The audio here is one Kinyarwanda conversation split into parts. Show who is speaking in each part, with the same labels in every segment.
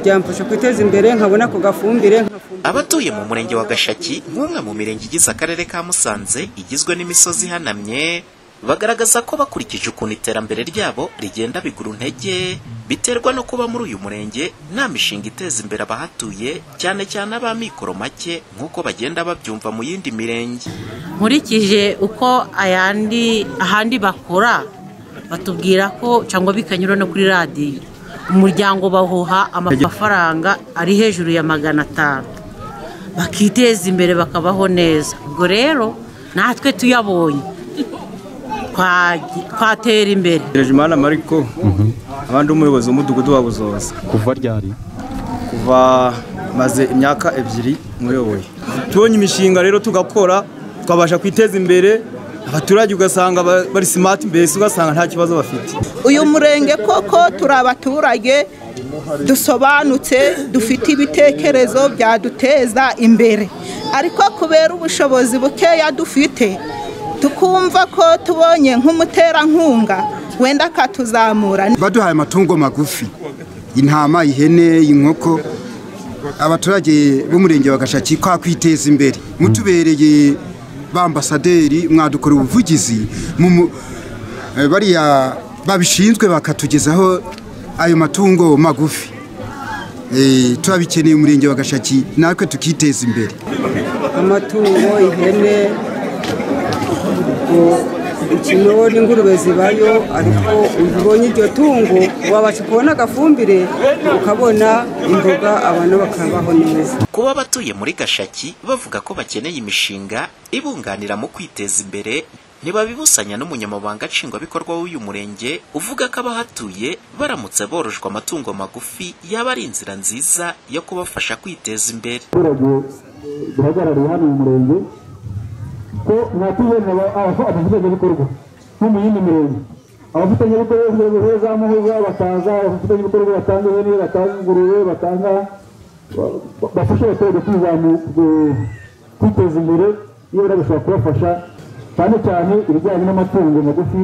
Speaker 1: Byamfasha kwiteza imbere, nkabona ku gafumbire.
Speaker 2: Abatuye mu murenge wa Gashaki, nk'umwe mu mirenge igize akarere ka Musanze igizwe n'imisozi ihanamye, bagaragaza ko bakurikije ukuntu iterambere ryabo rigenda bigura intege, biterwa no kuba muri uyu murenge nta mishinga iteza imbere abahatuye, cyane cyane ab'amikoro make, nk'uko bagenda babyumva mu yindi mirenge.
Speaker 3: Nkurikije uko ayandi ahandi bakora, batubwira ko cyangwa bikanyura no kuri radiyo, umuryango bahuha amafaranga ari hejuru ya 500, bakiteza imbere, bakabaho neza. Ubwo rero natwe tuyabonye twatera imbere.
Speaker 4: Imana Mariko, abandi umuyobozi w'umudugudu wa Buzoza.
Speaker 5: Kuva ryari?
Speaker 4: Kuva maze imyaka 2 muyoboye. Tubonye imishinga rero tugakora, twabasha kwiteza imbere, abaturage ugasanga bari smart, mbese ugasanga nta kibazo bafite.
Speaker 6: Uyu murenge koko turi abaturage dusobanutse, dufite ibitekerezo byaduteza imbere, ariko kubera ubushobozi bukeya dufite, tukumva ko tubonye nk'umuterankunga wenda akatuzamura.
Speaker 7: Baduhaye amatungo magufi, intama, ihene, inkoko, abaturage b'umurenge wa Gashaki kwa kwiteza imbere. Mutubereye ba ambasaderi, mwadukora ubuvugizi bariya babishinzwe bakatugezaho ayo matungo magufi. Turabikeneye umurenge wa Gashaki, natwe tukiteza imbere.
Speaker 1: Amatungo, ihene, ikino n'ingurube zibayo, ariko ubonye iryo tungo wabasha kubona agafumbire, ukabona imboga, abantu bakabaho neza.
Speaker 2: Kuba abatuye muri Gashaki bavuga ko bakeneye imishinga ibunganira mu kwiteza imbere, ntibabibusanya n'umunyamabanga nshingwabikorwa w'uyu murenge uvuga ko abahatuye baramutse borojwe amatungo magufi yaba ari inzira nziza yo kubafasha kwiteza imbere.
Speaker 8: Abaturage duhagarariye hano mu murenge ko mwatubonera abafatanyabikorwa nko mu yindi mirenge, abafatanyabikorwa za Muhoza bakaza, abafatanyabikorwa batanga ihene, batanga ingurube, batanga, bafasha abaturage kwiteza imbere. Iyo bashobora kubafasha cyane cyane ibijyanye n'amatungo magufi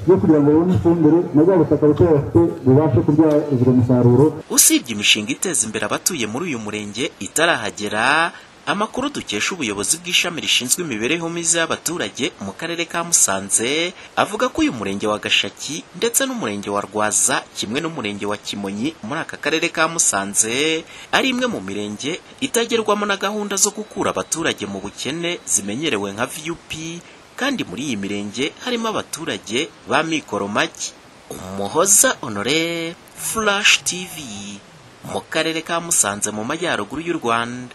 Speaker 8: yo kugira ngo babone ifumbire na bwa butaka buto bafite bubashe kubyazwa umusaruro.
Speaker 2: Usibye imishinga iteza imbere abatuye muri uyu murenge itarahagera, amakuru dukesha ubuyobozi bw'ishami rishinzwe imibereho myiza y'abaturage mu karere ka Musanze avuga ko uyu murenge wa Gashaki ndetse n'umurenge wa Rwaza kimwe n'umurenge wa Kimonyi muri aka karere ka Musanze ari imwe mu mirenge itagerwamo na gahunda zo gukura abaturage mu bukene zimenyerewe nka VUP, kandi muri iyi mirenge harimo abaturage ba mikoro make. Umuhoza Honore, Flash TV, mu karere ka Musanze mu majyaruguru y'u Rwanda.